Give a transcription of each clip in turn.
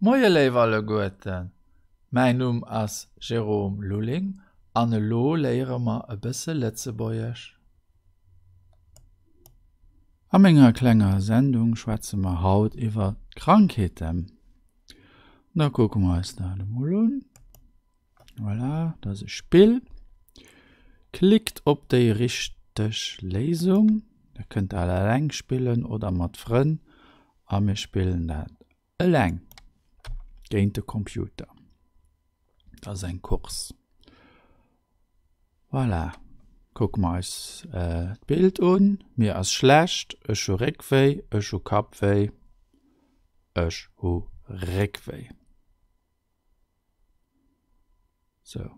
Moie léif alleguerten, mäin Numm ass Jérôme Lulling an elo léiere mer e bësse Lëtzebuergesch. A menger klenger Sendung schwätze mer haut iwwer d'Krankheeten. Da kucke mer eis dat emol un. Voilà, dat ass e Spill. Klickt op déi richteg Léisung. Der kënnt dat eleng spillen oder mat Frënn a mir spillen dat Eleng géint de Computer. Dat ass eng Course. Voilà, kucke mer eis d'Bild un. Mir ass schlecht, ech hu Réckwéi, ech hu Kappwéi, ech hu Réckwéi. Sou,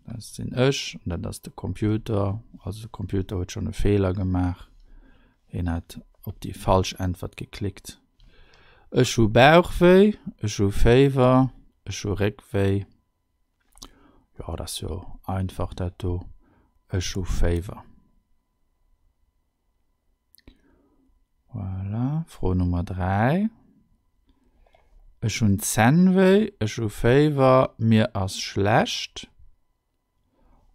dat sinn ech an dat ass de Computer. Also de Computer huet schonn e Feeler gemaach. Hien hat op déi falsch Äntwert geklickt. Ech hu Bauchwéi, ech hu Féiwer, ech hu Réckwéi. Jo, dat ass jo einfach dat do. Ech hu Féiwer. Voilà, Fro Nummer 3. Ech hunn Zännwéi, ech hu Féiwer, mir ass schlecht.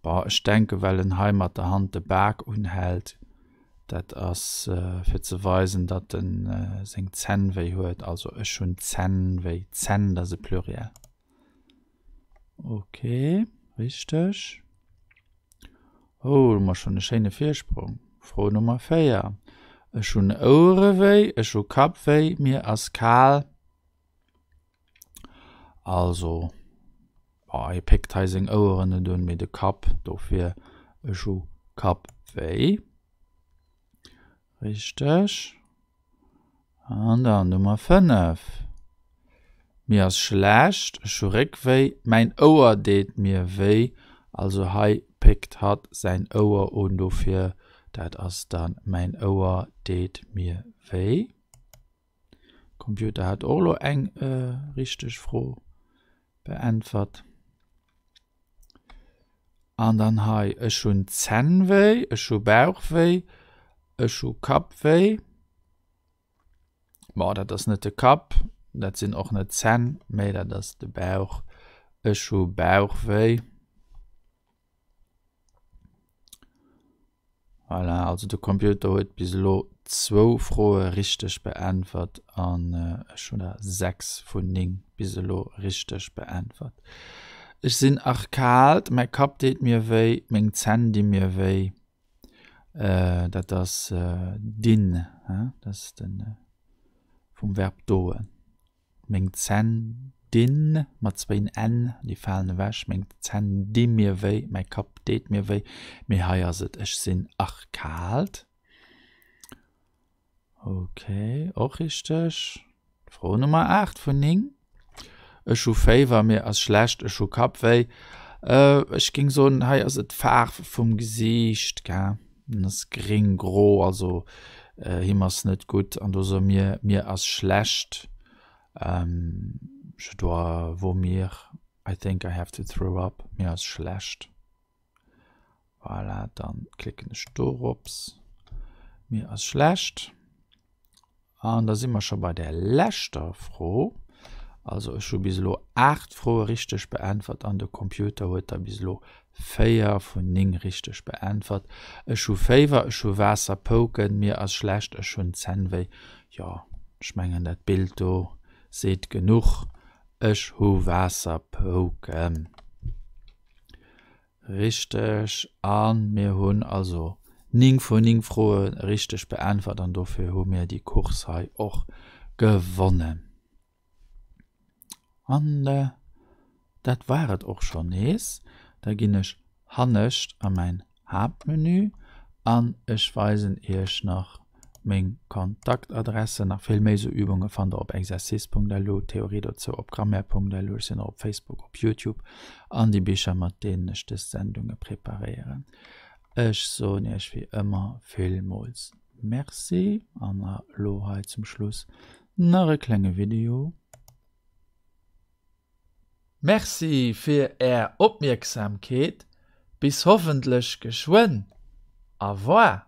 Bon, ech denken, well en hei mat der Hand de Bak unhält, dat ass fir ze weisen, datt en seng Zänn wéi huet. Also ech hunn Zänn wéi, Zänn, dat ass e Pluriel. Ok, richteg. Oh, hu mer schonn e schéine Virsprong. Fro Nummer 4. Ech hunn Ouere wéi, ech hu Kapp wéi, mir ass kal. Also, oh, hie péckt hei seng Oueren net un, mee de Kapp, dofir ech hu Kapp wéi. Richteg. An dann Nummer 5. Mir ass schlecht, ech hu Réckwéi, mäin Ouer deet mir wéi. Also hei péckt hatt säin Ouer un, dofir dat ass dann mäin Ouer deet mir wéi. Computer hat och elo eng richteg Fro beäntwert. An dann hei, ech hunn Zänn wéi, ech hu Bauch wéi, ech hu Kapp wéi. Bon, dat ass net de Kapp, dat sinn och net d'Zänn, mee dat ass de Bauch. Ech hu Bauch wéi. Voilà, also de Computer huet bis elo zwou Froe richteg beäntwert an ech hunn der 6 vun 9 bis elo richteg beäntwert. Ech sinn erkaalt, mäi Kapp deet mir wéi, meng Zänn di mir wéi. Dat ass dinn, dat ass de vum Verb doen. Meng Zänn dinn, mat zwéin N, déi falen ewech, meng Zänn di mir wéi, mäi Kapp deet mir wéi, mee hei ass et, ech sinn erkaalt. Ok, och richteg. Fro Nummer 8 vun 9. Ech hu Féiwer, mir ass schlecht, ech hu Kappwéi. Ech géing soen, hei ass et d'Faarf vum Gesiicht, gell? En ass gréng, gro, also him ass net gutt. An do soe mir, mir ass schlecht, je dois vomir, I think I have to throw up, mir ass schlecht. Voilà, dann klicken ech dorops, mir ass schlecht. An da si mer scho bei der leschter Fro. Also ech hu bis elo 8 Froe richteg beäntwert an de Computer huet der bis elo 4 vun 9 richteg beäntwert. Ech hu Féiwer, ech hu Waasserpouken, mir ass schlecht, ech hunn Zännwéi. Jo, ech mengen dat Bild do seet genuch. Ech hu Waasserpouken. Richteg, a mir hunn also 9 vun 9 Froe richteg beäntwert an dofir hu mir déi Course hei och gewonnen. An dat war et och schonn nees. Da ginn ech hannescht a mäin Haaptmenü an ech weisen iech nach meng Kontaktadresse. Nach vill méi sou Übunge fannt der op exercice.lu, Theorie dozou op grammaire.lu. Ech sinn och op Facebook, op Youtube an déi Bicher mat deenen ech dës Sendunge preparéieren. Ech soen iech wéi ëmmer villmools Merci an elo hei zum Schluss nach e klenge Video. Merci fir är Opmierksamkeet, bis hoffentlech geschwënn. Au revoir.